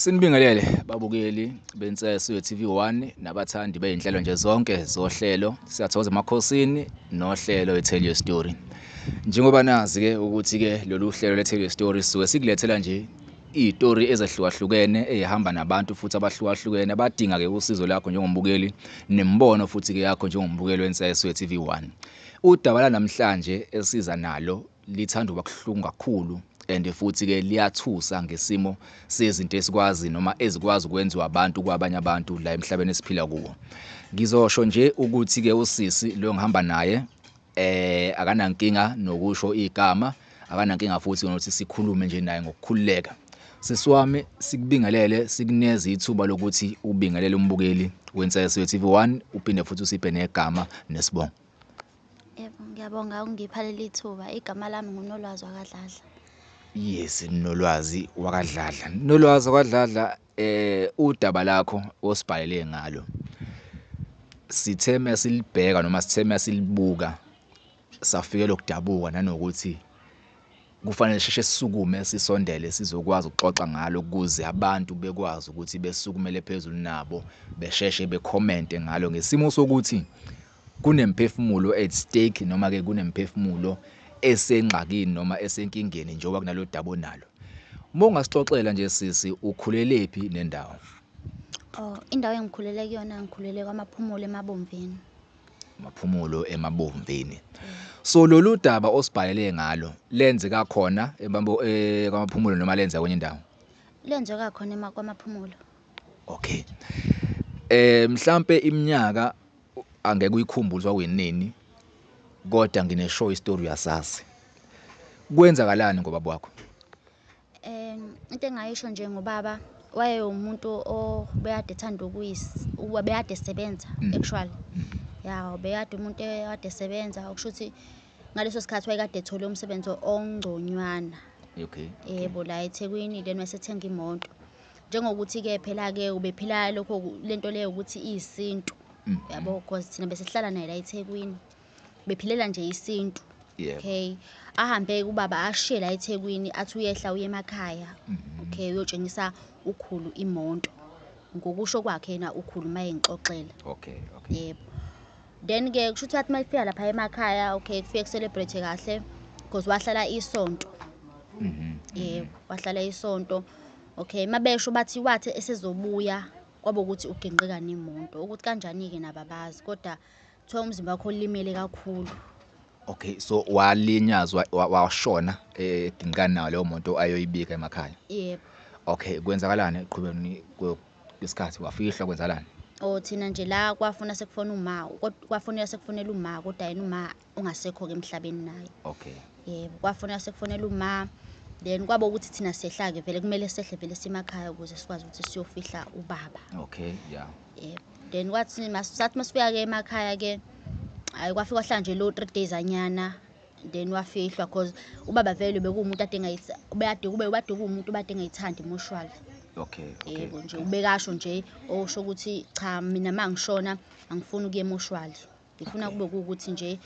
Sinibingelele babukeli benseso ye-TV1 nabathandi bey'nhlelo nje zonke zohlelo Siyathokoza Emakhosini nohlelo i-Tell Your Story. Njengoba nazi-ke ukuthi-ke lolu hlelo le-Tell Your Story sisuke sikulethela nje iy'tori ezehlukahlukene ey'hamba nabantu futhi abahlukahlukene abadinga-ke usizo lakho njengombukeli nemibono futhi-ke yakho njengombukeli wenseso ye-TV1. Udaba lanamhlanje esiza nalo lithanda ukuba kuhlungu kakhulu and futhi-ke liyathusa ngesimo sezinto esikwazi noma ezikwazi ukwenziwa abantu kwabanye abantu la emhlabeni esiphila kuwo. Ngizosho nje ukuthi-ke usisi lo ngihamba naye akanankinga nokusho igama, akanankinga futhi nokuthi sikhulume nje naye ngokukhululeka. Sisi wami, sikubingelele, sikuneze ithuba lokuthi ubingelele umbukeli wenseso ye-TV1, uphinde futhi usiphe negama nesibongo. Yebo, ngiyabonga ukungipha leli thuba. Igama lami nguNolwazi wakaDladla. Yes, Nolwazi wakaDladla. Nolwazi wakaDladla, udaba lakho osibhalele ngalo sithe masilibheka noma sithe masilibuka safikela ukudabuka nanokuthi kufanele sheshe sisukume sisondele sizokwazi ukuxoxa ngalo ukuze abantu bekwazi ukuthi besukumele phezulu nabo besheshe bekhomente ngalo ngesimo sokuthi kunemphefumulo at stake noma ke kunemphefumulo esengxakini noma esenkingeni njengoba kunalo daba onalo. Uma ungasixoxela nje sisi, ukhulelephi nendawo? Oh, indawo engikhulele kuyona, ngikhulele kwaMaphumulo eMabomvini. Maphumulo eMabomvini. So lolu daba osibhalele ngalo lenzeka khona kwaMaphumulo noma lenzeka kwenye indawo? Lenzeka khona kwaMaphumulo. Okay. Mhlambe iminyaka angeke uyikhumbule kwakuyinini, kodwa ngineshow istory uyasazi. Kwenzakalani ngobaba wakho? Into engayisho nje ngobaba, wayewumuntu obekade ethanda ubekade esebenza actually. Ya, ubekade umuntu ekade esebenza, okusho ukuthi ngaleso sikhathi wayekade ethole umsebenzi ongconywana. Yebo, la eThekwini, then wasethenga imoto. Njengokuthi-ke phela-ke ubephila lokho lento leyo ukuthi iyisintu. Yabo, because thina besihlala naye la eThekwini. Bephilela nje isintu. Okay. Ahambe ubaba ashiye la eThekwini, athi uyehla uye emakhaya. Okay, uyotshengisa ukhulu imoto. Ngokusho kwakhe yena ukhulu mayengixoxela. Okay. Yebo. Then ke kusho ukuthi wathi mayifika lapha emakhaya, okay, kufike kucelebrate kahle because wahlala isonto. Yebo, wahlala isonto. Okay, mabesho bathi wathi esezobuya kwaba ukuthi uginqika nemoto. Ukuthi kanjani ke nababazi, kodwa kuthiwa umzimba wakho ulimele kakhulu. Okay, so walinyazwa washona eginqikana nayo leyo moto ayoyibika emakhaya. Yebo. Okay, kwenzakalani eqhubeni kwesikhathi, wafihlwa, kwenzakalani? Oh, thina nje la kwafuna sekufona uma, kwafonela sekufonela uma, kodwa yena uma ungasekho ke emhlabeni naye. Okay. Yebo, kwafonela sekufonela uma, then kwaba ukuthi thina sehla ke vele, kumele sehle vele simakhaya ukuze sikwazi ukuthi siyofihla ubaba. Okay, yeah. Yebo. Then kwathi sathi masifika ke emakhaya ke, hayi kwafika kwahlala nje lo 3 days anyana, then wafihlwa because ubaba vele bekuwumuntu ade engayitha, ubekade kube ubade kuwumuntu ubade engayithandi imoshwali. Okay. Yebo nje ubekasho nje osho ukuthi cha mina mangishona angifuni ukuya emoshwali. Ngifuna kube ukuthi nje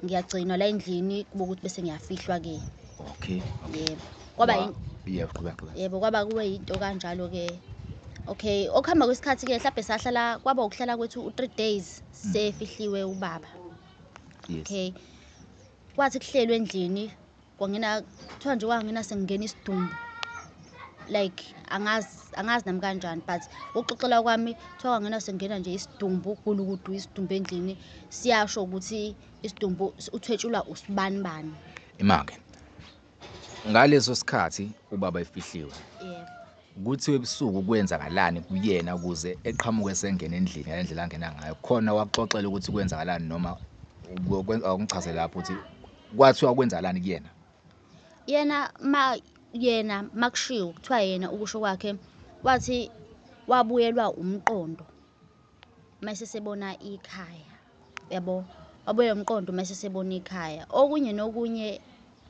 ngiyagcinwa la endlini kube ukuthi bese ngiyafihlwa ke. Okay. Yebo. Kwaba Yebo, qhubeka. Yebo, kwaba kuwe into kanjalo ke. Okay, okuhamba kwesikhathi ke mhlawumbe sahlala kwaba ukuhlala kwethu u3 days sefihliwe ubaba. Yes. Okay. Kwathi kuhlelwe endlini kwangena kuthiwa nje kwangena sengena isidumbu. Like angazi nami kanjani, but ukuxoxela kwami kuthiwa kwangena sengena nje isidumbu, gulukudu isidumbu endlini, siyasho ukuthi isidumbu uthwetshulwa usibanibani. Imake. Ngaleso sikhathi ubaba efihliwe. Yebo. Kuthiwe ebusuku kwenzakalani kuyena ukuze eqhamuke sengena endlini ngalendlela angena ngayo? Khona waxoxela ukuthi kwenzakalani noma awungichaze lapho ukuthi kwathiwa kwenzakalani kuyena? Yena makushiwo kuthiwa yena ukusho kwakhe wathi wabuyelwa umqondo mase sebona ikhaya. Yabo, wabuyelwa umqondo mase sebona ikhaya. Okunye nokunye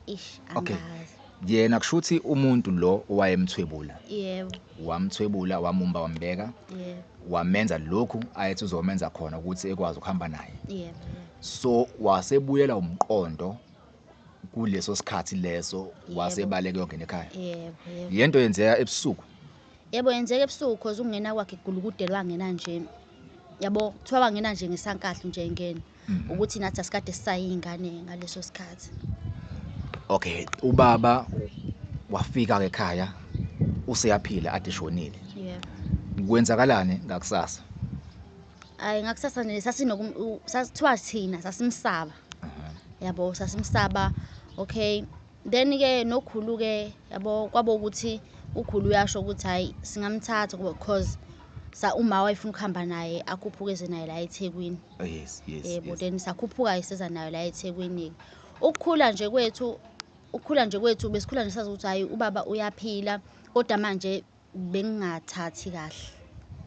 ish angazi. Yena kusho ukuthi umuntu lo owayemthwebula. Yebo. Wamthwebula, wamumba, wambeka. Yebo. Wamenza lokhu ayethi uzomenza khona ukuthi ekwazi ukuhamba naye. Yebo. So wasebuyela umqondo kuleso sikhathi leso, wasebaleka yongena ekhaya. Yebo, yebo. Yento yenzeka ebusuku. Yebo, yenzeka ebusuku cause ukungena kwakhe igulukudela wangena nje. Yabo, kuthiwa wangena nje ngesankahlu nje engena. Ukuthi nathi asikade sisayingane ngaleso sikhathi. Okay, ubaba wafika ke ekhaya useyaphila ade shonile. Yebo. Kwenzakalani ngakusasa? Hayi, ngakusasa nje sasithiwa thina sasimsaba. Yabo, sasimsaba. Okay. Then ke nokhulu ke yabo kwabo ukuthi ukhulu uyasho ukuthi hayi singamthatha because sa uma wayefuna ukuhamba naye akhuphukeze naye la eThekwini. Yes, yes. Yebo, then sakhuphuka iseza nayo la eThekwini. Ukukhula nje kwethu besikhula nje sazi ukuthi hayi ubaba uyaphila, kodwa manje bengingathathi kahle.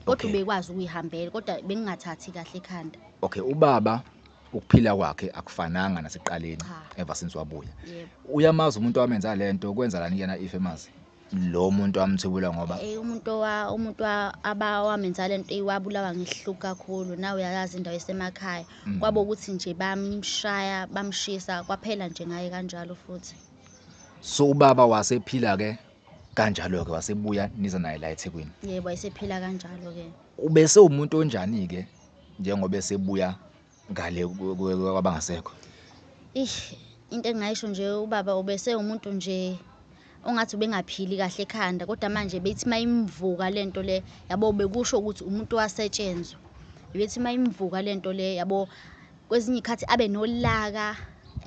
Kodwa ubekwazi ukuyihambela, kodwa bengingathathi kahle ekhanda. Okay, ubaba ukuphila kwakhe akufananga nasekuqaleni ever since wabuya. Uyamazi umuntu wamenza lento, kwenzalani yena if emazi lo muntu amthubula ngoba umuntu abawamenza lento iwabulawa ngesihluku kakhulu. Nawe uyayazi indawo esemakhaya, kwabo ukuthi nje bamshaya bamshisa kwaphela nje ngaye kanjalo futhi. So ubaba wasephila ke kanjalo ke wasebuya niza naye la eThekwini. Yebo, wayesephila kanjalo ke. Ubese umuntu onjani ke njengoba esebuya ngale kwabangasekho? Into engayisho nje ubaba ubese umuntu nje ongathi ubengaphili kahle ekhanda, kodwa manje bethi mayimvuka lento le yabo bekusho ukuthi umuntu wasetshenzwa. Bethi mayimvuka lento le yabo kwezinye ikhathi abe nolaka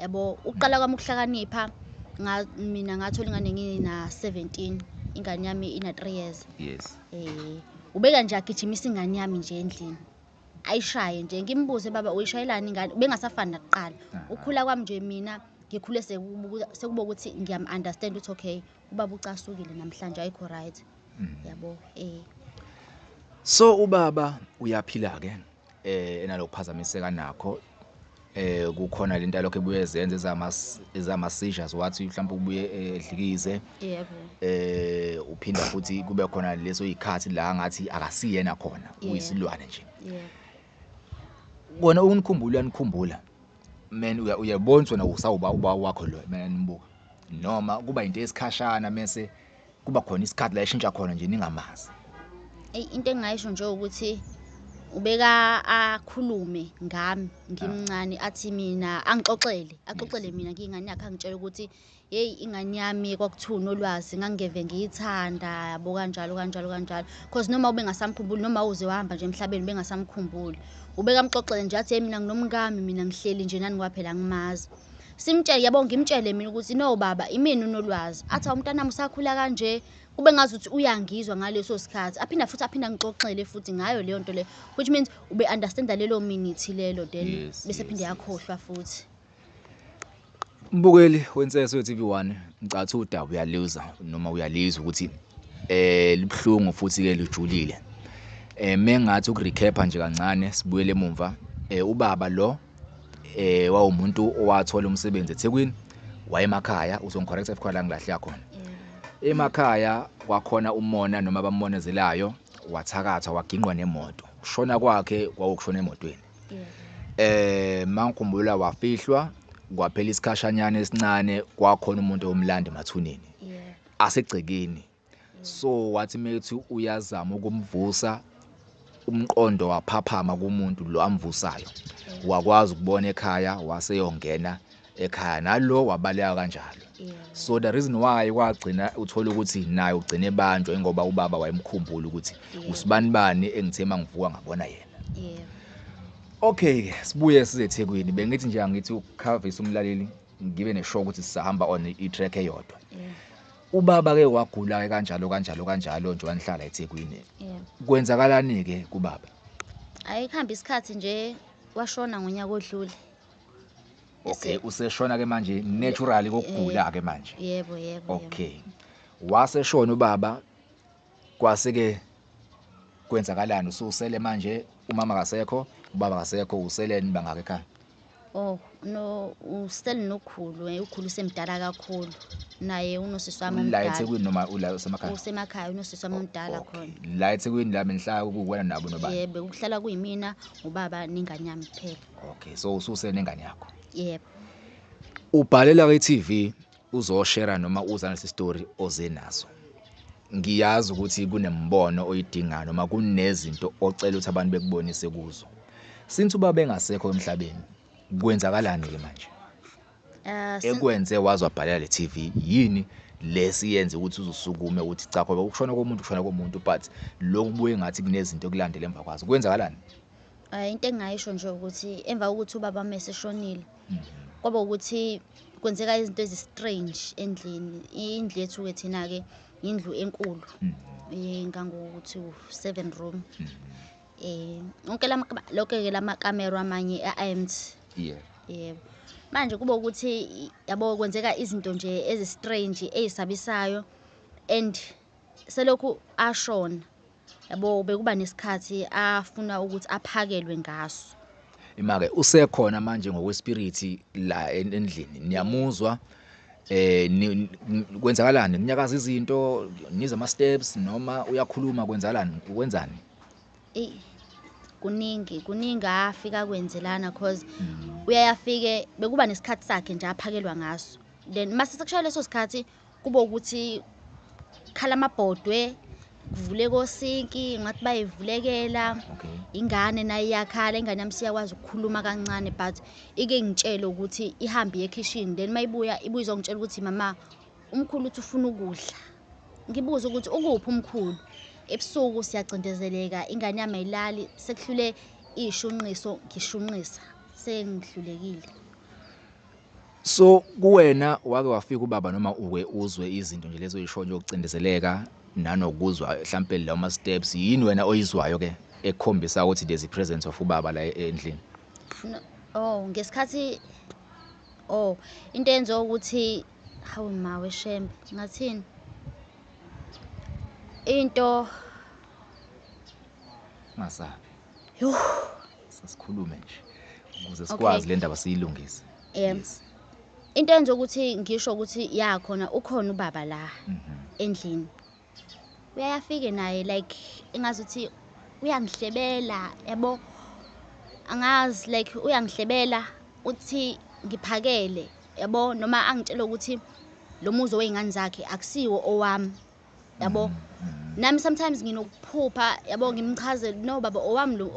yabo. Uqala kwami ukuhlakanipha mina ngathola ingane ngina 17, ingane yami ina 3 years. Yes. Ubeka nje agijimisa ingane yami nje endlini. Ayishaye nje, ngimbuze baba uyishayelani ingane, bengasafani nakuqala. Ukukhula kwami nje mina ngikhule sekuba ukuthi ngiyam understand ukuthi okay ubaba ucasukile namhlanje ayikho right. Yabo. So ubaba uyaphila ke enalokuphazamiseka nakho, kukhona lento alokho ebuye ezenze ezama seizures, wathi mhlawumbe ubuye edlikize. Yebo. Uphinda futhi kube khona leso izikhathi la ngathi akasiyena khona, uyisilwane nje. Yebo. Kona unikhumbula uyanikhumbula man, uyabona wena usawuba uba wakho lo mina nimbuka, noma kuba into esikhashana mase kuba khona isikhathi la eshintsha khona nje ningamazi. Into engayisho nje ukuthi ubeka akhulume ngami ngimncane, athi mina angixoxele, axoxele mina ngiyingane yakhe, angitshele ukuthi hey ingane yami kwakuthiwa unolwazi ngangeve ngiyithanda yabo kanjalo kanjalo kanjalo, because noma ubengasamkhumbuli noma uze wahamba nje emhlabeni bengasamkhumbuli, ubeka amxoxele nje athi hey mina nginomkami, mina ngihleli nje nani kwaphela ngimazi. Simtshele yabo, ngimtshele mina ukuthi no baba imina unolwazi, athi umntanami usakhula kanje, kube ngazuthi uyangizwa ngaleso sikhathi, aphinda futhi aphinda ngixoxele futhi ngayo leyo nto le, which means ube understand lelo minute lelo, then bese phinde yakhohlwa futhi. Mbukeli wenseso TV1, ngicatha udaba uyaliza noma uyalizwa ukuthi libhlungu futhi ke lijulile. Mengathi ukurecap nje kancane sibuyele emumva. Ubaba lo wawumuntu owathola umsebenzi eThekwini, wayemakhaya, uzongicorrect if khona la ngilahle khona. Emakhaya kwakhona umona noma abamonezelayo, wathakatha waginqwa nemoto. Ushona kwakhe kwawukushona emotweni. Mangikhumbula wafihlwa, kwaphela isikhashanyana esincane kwakhona umuntu omlanda emathuneni asegcekeni. So wathi methi uyazama ukumvusa, umqondo waphaphama kumuntu lo amvusayo, wakwazi ukubona ekhaya, waseyongena ekhaya nalo wabaleka kanjalo. So the reason why kwagcina uthola ukuthi naye ugcine ebanjwa ingoba ubaba wayemkhumbula ukuthi usibani bani engithe mangivuka ngabona yena. Okay, sibuye size eThekwini. Bengithi nje angithi ukukhavisa umlaleli ngibe neshow ukuthi sisahamba on i-track eyodwa. Ubaba ke wagula kanjalo kanjalo kanjalo nje wanihlala eThekwini. Kwenzakalani ke kubaba? Ayikhamba isikhathi nje washona ngonyaka odlule. Okay, useshona ke manje naturally kokugula ke manje. Yebo yebo. Okay. Waseshona ubaba kwase ke kwenzakalani? Ususele manje, umama kasekho, ubaba kasekho, useleni bangaka ekhaya? Oh no, usele nokhulu, ukhulu semdala kakhulu. Naye unosisi wami omdala. La eThekwini noma ula usemakhaya? Usemakhaya, unosisi wami omdala khona. La eThekwini la benhlala kuwena nabo nobani? Yebo, ukuhlala kuyimina, ubaba nengane yami kuphela. Okay, so ususe nengane yakho. Yebo. Ubhalela ke TV uzoshare noma uza nalesi story oze naso. Ngiyazi ukuthi kunembono oyidingayo noma kunezinto ocela ukuthi abantu bekubonise kuzo. Since ubaba engasekho emhlabeni, kwenzakalani ke manje? Ekwenze waze wabhalela le TV, yini lesiyenze ukuthi uzusukume uthi cha, ngoba ukushona komuntu ukushona komuntu, but lokhu kubuye ngathi kunezinto ekulandela emva kwazo. Kwenzakalani? Into engingayisho nje ukuthi emva kokuthi ubaba wami eseshonile, kwaba ukuthi kwenzeka izinto ezi-strange endlini. Indlu yethu-ke thina-ke indlu enkulu, engangokuthi u-7 room. Onke lonke-ke lamakamero amanye a-empty. Yebo. Manje kube ukuthi yabo kwenzeka izinto nje ezi-strange ezisabisayo, and selokhu ashona yabo bekuba nesikhathi afuna ukuthi aphakelwe ngaso. Imake usekhona manje ngokwespiriti la endlini, niyamuzwa? Kwenzakalani? Kunyakaza izinto, niza ama steps noma uyakhuluma, kwenzakalani? Ukwenzani? Kuningi afika kwenzelana, cause uyayafike bekuba nesikhathi sakhe nje aphakelwa ngaso. Then mase sekushaya leso sikhathi kube ukuthi khala amabhodwe, kuvuleka osinki, ngathi bayivulekela. Ingane nayo iyakhala, ingane yami siyakwazi ukukhuluma kancane, but ike ngitshele ukuthi ihambe iye ekhishini, then mayibuya ibuye izongitshela ukuthi mama umkhulu uthi ufuna ukudla. Ngibuze ukuthi ukuphi umkhulu? Ebusuku siyacindezeleka, ingane yami ayilali, sekuhlule ishunqiso, ngishunqisa, sengihlulekile. So kuwena wake wafika ubaba noma uke uzwe izinto nje lezo oyisho nje ukucindezeleka nanokuzwa mhlambe lawo ma steps, yini wena oyizwayo ke ekukhombisa ukuthi there's a presence of ubaba la endlini? No, oh ngesikhathi oh into enziwa ukuthi hawu mawe shembe ngathini into ngasabi. Yo, sasikhulume nje ukuze sikwazi le ndaba siyilungise. Yes. Into enza ukuthi ngisho ukuthi ya khona ukhona ubaba la endlini. Uyayafike naye like engazuthi uyangihlebela yabo, angazi like uyangihlebela uthi ngiphakele yabo, noma angitshela ukuthi lo muzi wezingane zakhe akusiwo owami yabo. Nami sometimes nginokuphupha yabo, ngimchazele no baba owami lo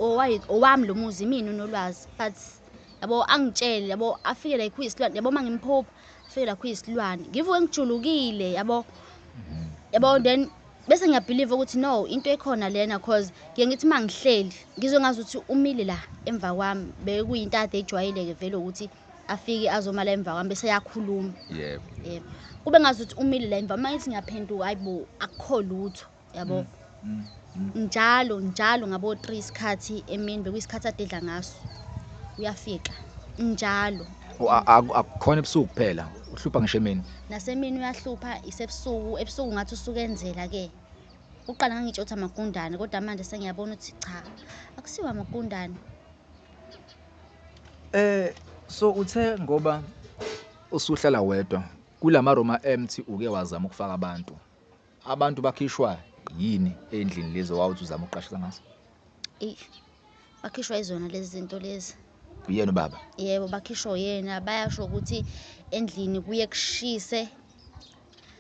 owami lo muzi mina unolwazi, but yabo angitshele yabo afike la kuyisilwane yabo, mangimphupha afike la kuyisilwane ngivuke ngijulukile yabo yabo, then bese ngiyabelieve ukuthi no into ekhona lena, cause ngiye ngithi mangihleli ngizwe ngazuthi umile la emva kwami, bekuyinto ade ejwayeleke vele ukuthi afike azoma la emva kwami bese yakhuluma. Yebo. Yebo. Kube ngazuthi umile la emva, manje ngiyaphenduka hayibo akukho lutho yabo. Njalo njalo ngabo 3 isikhathi emini bekuyisikhathi adedla ngaso uyafika njalo. Akukhona ebusuku kuphela, uhlupha ngisho emini. Nasemini uyahlupha, isebusuku, ebusuku ngathi usukenzela ke. Uqala ngangitsho ukuthi amagundane, kodwa manje sengiyabona ukuthi cha akusiwa amagundane. So uthe ngoba usuhlala wedwa kulama room empty uke wazama ukufaka abantu. Abantu bakhishwa yini endlini lezo wawuthi uzama ukuqashisa ngazo? Bakhishwa izona lezi zinto lezi. Uyena ubaba? Yebo, bakhishwa yena. Bayasho ukuthi endlini kuye kushise.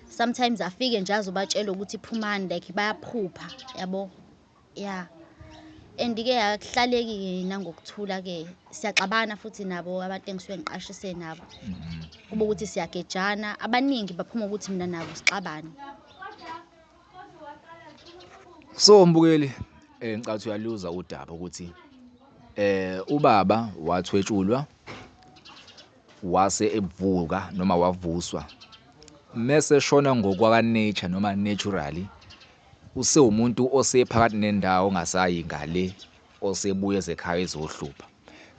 Sometimes afike nje azobatshela ukuthi phumani, like bayaphupha yabo. Yeah. And ke akuhlaleki ke nangokuthula ke, siyaxabana futhi nabo abantu engisuke ngiqashise nabo. Kube ukuthi siyagejana, abaningi baphuma ukuthi mina nabo sixabane. So mbukeli, ngicela ukuthi uyaluza udaba ukuthi ubaba wathwetshulwa wase evuka noma wavuswa mese shona ngokwaka nature noma naturally, usewumuntu osephakathi nendawo ongasayi ngale, osebuye ezekhaya ezohlupha.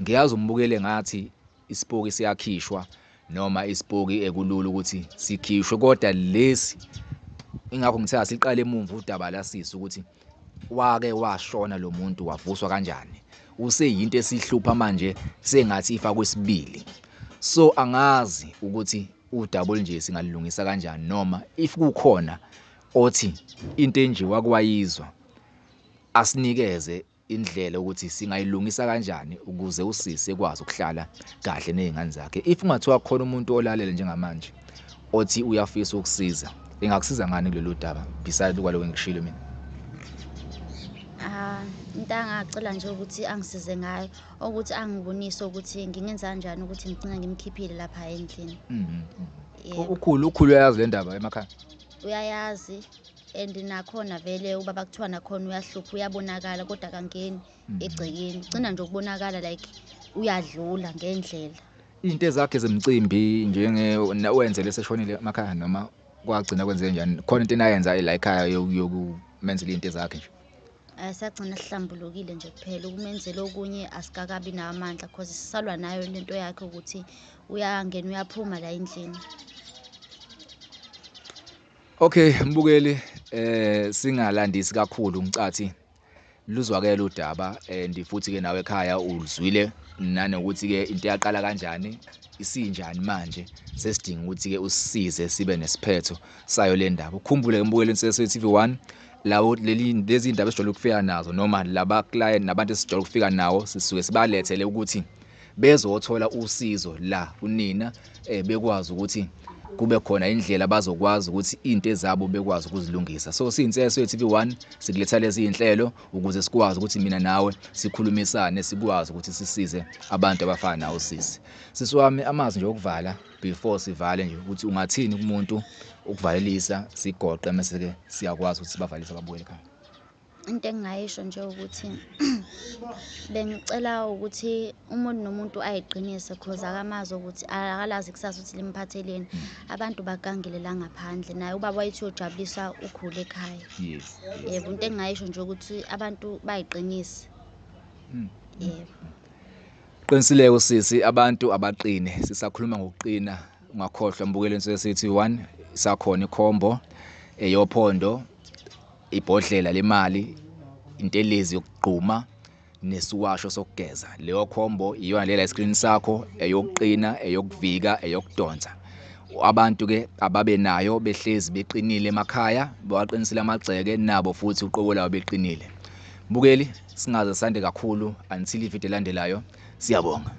Ngiyazi umbukele ngathi isipoki siyakhishwa noma isipoki ekulula ukuthi sikhishwe, kodwa lesi ingakho ngithe asiqale emumva udaba lasisi ukuthi wake washona lo muntu wavuswa kanjani, useyinto esihlupha manje sengathi ifa kwesibili. So angazi ukuthi udaba olunje singalungisa kanjani, noma if kukhona othi into enje wakwayizwa asinikeze indlela ukuthi singayilungisa kanjani ukuze usisi ekwazi ukuhlala kahle nezingane zakhe. If ungathiwa khona umuntu olalele njengamanje othi uyafisa ukusiza, Ingakusiza ngani kulolu daba beside kwaloko engikushilo mina? Ah, into angacela nje ukuthi angisize ngayo ukuthi angibonise ukuthi ngingenza kanjani ukuthi ngigcine ngimkhiphile lapha endlini. Yebo. Ukhulu uyayazi le ndaba emakhaya? Uyayazi, and nakhona vele ubaba kuthiwa nakhona uyahlupha, uyabonakala kodwa akangeni egcekeni. Ugcina nje ukubonakala like uyadlula ngendlela. Into ezakhe zemcimbi njenge wenzele seshonile emakhaya noma kwagcina kwenzeke njani? Khona into enayenza la ekhaya yokumenzela into ezakhe nje? Sagcina sihlambulukile nje kuphela, ukumenzela okunye asikakabi nawo amandla cause sisalwa nayo lento yakhe ukuthi uyangena uyaphuma la endlini. Okay mbukeli, singalandisi kakhulu ngicathi luzwakela udaba and futhi ke nawe ekhaya ulizwile nanokuthi ke into yaqala kanjani, isinjani manje, sesidinga ukuthi ke usisize sibe nesiphetho sayo le ndaba. Ukhumbule ke mbukeli Nseso TV1 lawo lezi indaba esijwayele ukufika nazo noma laba client nabantu esijwayele ukufika nawo sisuke sibalethele ukuthi bezothola usizo la kunina, bekwazi ukuthi kube khona indlela bazokwazi ukuthi into ezabo bekwazi ukuzilungisa. So siyinseso ye-TV1 sikuletha lezi inhlelo ukuze sikwazi ukuthi mina nawe sikhulumisane, sikwazi ukuthi sisize abantu abafana nawo sisi. Sisi wami, amazwi nje okuvala before sivale nje ukuthi ungathini kumuntu ukuvalelisa, sigoqe mase ke siyakwazi ukuthi sibavalise ababuyele ekhaya. Into engingayisho nje ukuthi bengicela ukuthi umuntu nomuntu ayiqinise cause akamazi ukuthi akalazi kusasa ukuthi limphatheleni. Abantu bagangile la ngaphandle, naye ubaba wayethi uyojabulisa ukhule ekhaya. Yes. Yebo, into engingayisho nje ukuthi abantu bayiqinise. Yebo. Qinisileke sisi, abantu abaqine. Sisakhuluma ngokuqina, ungakhohlwa mbukeli Nseso TV1 sakhona ikhombo eyophondo, ibhodlela lemali, intelezi yokugquma nesiwasho sokugeza. Leyo khombo iyona lela screen sakho, eyokuqina, eyokuvika, eyokudonsa. Abantu ke ababe nayo behlezi beqinile emakhaya, bawaqinisile amagceke nabo futhi uqobo lawo beqinile. Mbukeli, singaze sande kakhulu until ivideo elandelayo. Siyabonga.